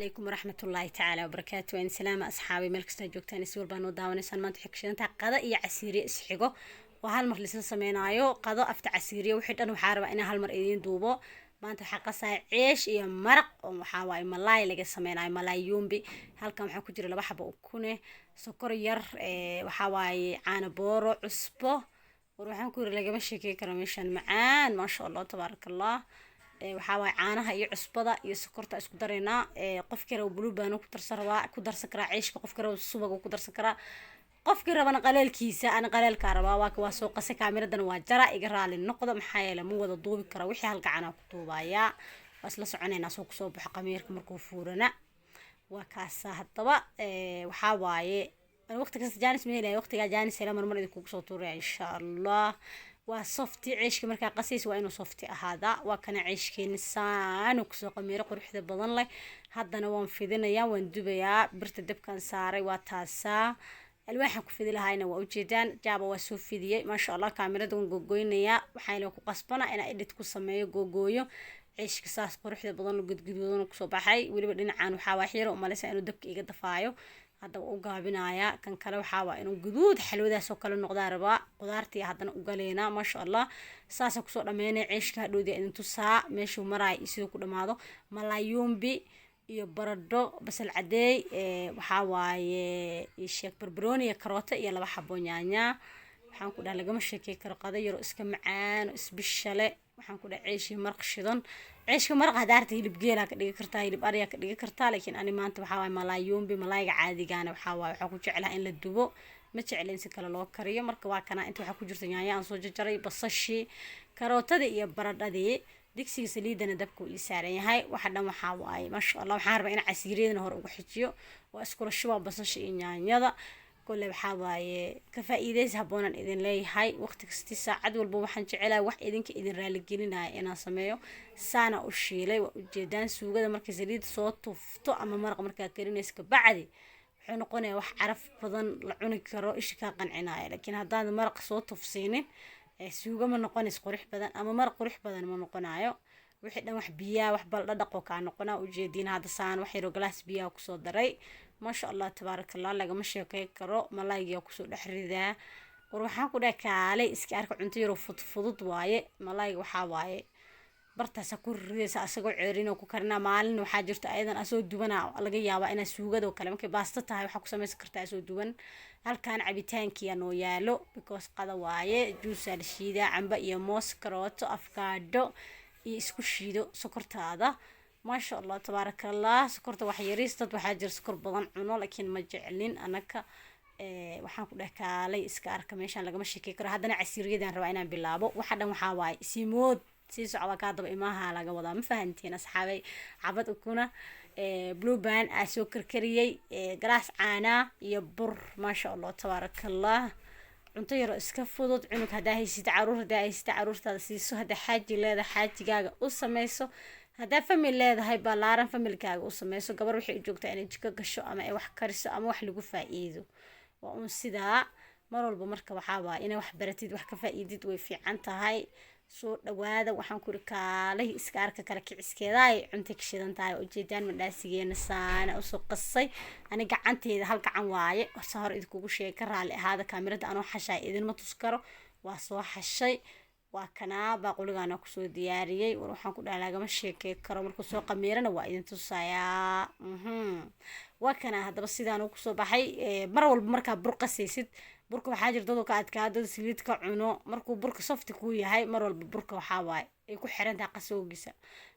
Calaykum waraxmatullaahi tacaala wabarakaatu. Waan salaama asxaabi, meel kastaa joogtaan, is walbaa noo daawanaysaan. Maanta waxay kashidantahay qado iyo casiiriye isxigo oo hal mar laisla sameynaayo. Qado afta casiiriye, wixii dhan waxaa rabaa inaan hal mar idiin duubo. Maanta waxaa qasaya ceesh iyo maraq oo waxaa waaye malaay laga sameynayo, malaay yumbi. Halkan waxaa ku jira laba xabo ukune, sokor yar, waxaa waaye caano booro, cusbo. War waxaan ku yiri lagama sheekey karo meeshan macaan, maasha Allah, tabaaraka Allah. Waxaa waaye caanaha iyo cusbada iyo sokorta isku dareynaa. Qofkii rabo Blue Band ku darsan rabaa, ku darsan karaa ceeshka. Qofkii rabo subag ku darsan karaa, qofkii rabana qaleelkiisa. Ana qaleelkaa rabaa. Waa soo qasay, kaamiradana waa jara, iga raali noqda, maxaa yeele ma wada duubi kara wixii, hal gacanaa ku duubayaa. Waa isla soconaynaa soo kusoo baxo qamiirka markuu fuurana. Waa kaasa. Haddaba waxaa waaye waqti kasta jaanis ma helaya, waqtigaa jaanis hela marmar idinkugu soo tuuraya, insha Allah. Waa softi ceeshka markaa qasaysa, waa inuu softi ahaadaa. Waa kana ceeshkeeni saanu kusoo qamiiro quruxda badan leh. Haddana waan fidinayaa, waan dubayaa. Birta dabkan saaray, waa taasaa. Alwaaxan ku fidi lahaayna waa ujeedaan, jaaba waa soo fidiyey, maasha Allah. Kaamirada waan gogoynayaa, waxaana ku qasbana inaa edit ku sameeyo, googooyo. Ceeshka saas quruxda badan oo gudguduudan kusoo baxay. Weliba dhinacan waxaa waa xiro umaleysa inuu dabka iga dafaayo, haddaba u gaabinayaa. Kan kale waxaa waa inuu guduud xalwadaas oo kale noqdaa rabaa. Qudaartii haddana u galeynaa, maasha Allah. Saasa kusoo dhameynaya ceeshka. Hadhowdii idin tusaa meeshuu maraaya iyo siduu ku dhamaado. Malaayumbi iyo baradho, basal cadeey, waxaa waaye sheeg barbarooni iyo karooto iyo laba xabo yaanya. Waxaan ku dhaha lagama sheekey karo, qado yaro iska macaan oo isbishale. Waxaan ku dhaha ceeshii maraq shidan. Ceeshka maraq hadaarta hilib geelaa ka dhigi kartaa, hilib ariyaa ka dhigi kartaa, laakiin ani maanta waxaa waaye malaayumbi. Malaayga caadigaana waxaa waaye waxaa ku jeclaha in la dubo, ma jecla in si kale loo kariyo. Marka waa kana, inta waxaa ku jirta yaanya aan soo jarjaray, basashii, karootadii iyo baradhadii. Digsiga saliidana dabka uu ii saaran yahay. Waxa dhan waxaa waaye, maasha Allah. Waxaan rabaa in casiiriyadana hore uga xijiyo, waa iskula shubaa basasha iyo yaanyada. Kole waxaa waaye ka faa'iidaysi habboonan idin leeyahay. Waqti kasti, saacad walba waxaan jecelahay wax idinka idin raaligelinaya inaan sameeyo. Saana u shiilay, waa ujeedaan. Suugada markay saliid soo tufto ama maraq markaa karinaysa kabacdi, wuxuu noqonayaa wax caraf badan, la cuni karo, isha kaa qancinaya. Laakiin haddaan maraq soo tufsiinin, suugo ma noqonayso qurux badan ama maraq qurux badan ma noqonayo. Wixii dhan wax biyaa, wax baldhadhaqoo kaa noqonaa. Ujeediin hadda saan wax yaroo galaas biyaha kusoo daray, maasha Allah, tabaaraka Allah, lagama sheekey karo. Malaaygaa kusoo dhex ridaa. War waxaan ku dhahay kaalay iska arka, cunto yaroo fudfudud waaye. Malaayga waxaa waaye bartaasa ku ridaysa asagoo ceerinoo ku karinaa. Maalin waxaa jirta ayadan asoo dubanaa laga yaabaa inaa suugado kale markay baasto tahay waxaa ku samaysan kartaa asoo duban. Halkan cabitaankiya noo yaalo, because qada waaye. Juusaa la shiidaa, camba iyo moos, karooto, afkaadho iyo isku shiido sokortaada, maasha Allah, tabaaraka Allah. Sokorta wax yariis, dad waxaa jira sokor badan cuno, laakiin ma jeclin anaka. Waxaan ku dheh kaalay iska arka, meeshaan lagama sheekey karo. Haddana casiiriyadan rabaa inaan bilaabo. Waxa dhan waxaa waaye simood sii socda, kaa daba imaaha laga wadaa, ma fahantiin asxaabay? Xabad ukuna, Blue Band aa soo karkariyey, galaas caanaa iyo bur, maasha Allah, tabaaraka Allah. Cunto yaroo iska fudud. Cunug haddaa haysata, caruur haddaa haysata, caruurtaada siiso. Haddaa xaaji leedahay, xaajigaaga u sameyso. Haddaa family leedahay ballaaran, familkaaga u sameyso. Gabar waxay u joogtaa inay jiko gasho ama ay wax kariso ama wax lagu faa'iido, waa uun sidaa mar walba. Marka waxaa waaya inay wax baratid, wax ka faa'iidid, way fiican tahay. Soo dhawaada. Waxaan kuri kaalihii iska arka kala kiciskeedaay cunta ka shidan tahay. Ujeedaan mandhaasigeena saana usoo qasay. Ani gacanteeda hal gacan waaye, horse hore idinkugu sheegay, ka raali ahaada. Kaamirada anoo xashaay idinma tus karo, waa soo xashay. Waa kanaa baaquligaana kusoo diyaariyey. War waxaan ku dhaha lagama sheekey karo. Markuu soo qamiirana waa idin tusayaa. Waa kanaa haddaba sidaan kusoo baxay. Mar walba markaa bur qasaysid, burka waxaa jira dadoo ka adkaa, dad saliid ka cuno. Markuu burka softi kuu yahay, mar walba burka waxaa waaye ay ku xiran tahay qasowgiisa.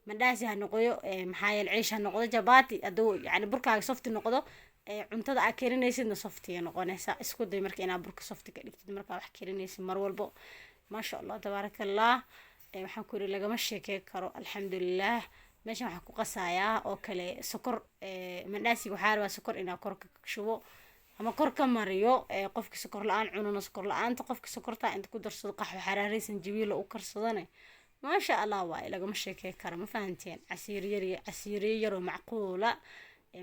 Mandhaasi ha noqdo, maxaa yeele ciish ha noqdo, jabaati, hadduu yani burkaaga softi noqdo, cuntada aa karinaysidna softiya noqonaysa. Isku day marka inaad burka softi ka dhigtid markaa wax karinaysid mar walbo. Maasha Allah, tabaaraka Allah. Waxaan ku yiri lagama sheekey karo, alxamdulilah. Meeshan waxaan ku qasayaa oo kale sokor. Mandhaasiga waxaa rabaa sokor inaa kor ka shubo ama kor ka mariyo. Qofki sokor la-aan cunona sokor la-aanta, qofki sokorta inta ku darsado qaxwo xaraarey, sanjabiila u karsadane, maasha Allah waaye, lagama sheekey karo, ma fahanteen? Casiir yar, casiiriyo yaroo macquula.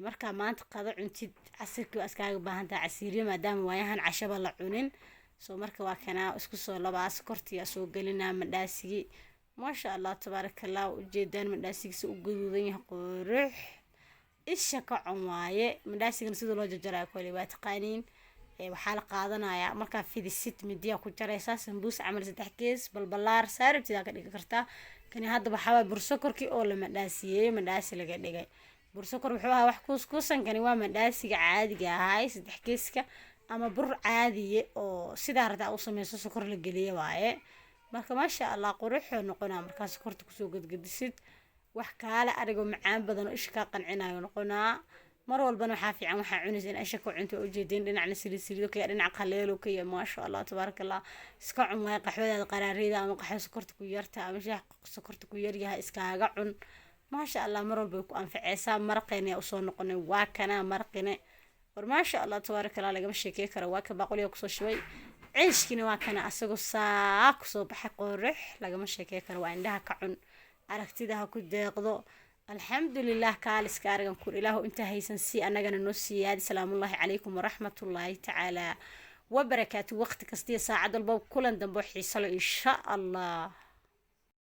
Markaa maanta qado cuntid, casirkii waa iskaaga baahan tahay casiiriyo, maadaama waayahan cashaba la cunin. Soo marka waa kanaa isku soo labaa, sokortiyaa soo gelinaa mandhaasigii, maasha Allah, tabaaraka Allah. Ujeedaan mandhaasigiisa u gaduudan yahay, qurux. Isha ka cun waaye. Mandhaasigana sida loo jarjaraayo kole waa taqaaniin. Waxaa la qaadanayaa markaa fidisid, midiyaa ku jaraysaa, sambuus camal, saddex gees, balbalaar saarabtidaa ka dhigi kartaa. Kani hadda waxaa waay bursokorkii oo la mandhaasiyeeyey, mandhaasi laga dhigay. Bursokor wuxuu ahaa wax kuuskuusan, kani waa mandhaasiga caadiga ahaay, saddex geeska ama bur caadiye oo sidaa rabtaa u sameyso, sokor la geliye waaye. Marka maasha Allah, quruxuu noqonaa markaa sokorta kusoo gadgadisid. Wax kaale arigoo macaan badan oo isha kaa qancinayo noqonaa. Mar walbana waxaa fiican waxaa cunaysa in isha ka cunto. Waa ujeedeen, dhinacna saliid saliido ka yahay, dhinac qaleelo ka yahay. Maasha Allah, tabaaraka Allah. Iska cun waaye qaxwadaada qaraareyda ama qaxwo sokorta ku yarta ama shaah sokorta ku yaryahay, iskaaga cun. Maasha Allah, mar walba way ku anficeysaa. Maraqeena usoo noqonay, waa kana maraqine. War maasha Allah, tabaaraka Allah, lagama sheekey karo. Waa ka baaquliga kusoo shubay. Ceeshkina waa kana, asagoo saa kusoo baxay, qorux lagama sheekey karo. Waa indhaha ka cun, aragtida ha ku deeqdo. Alxamdulilah, kaaliska aragan kur. Ilaahu inta haysan si annagana noo siiyaadi. Salaamullaahi calaykum waraxmatullaahi tacaala wabarakaatu. Waqti kastiyo saacad walba, kulan dambe oo xiiso leh, insha Allah.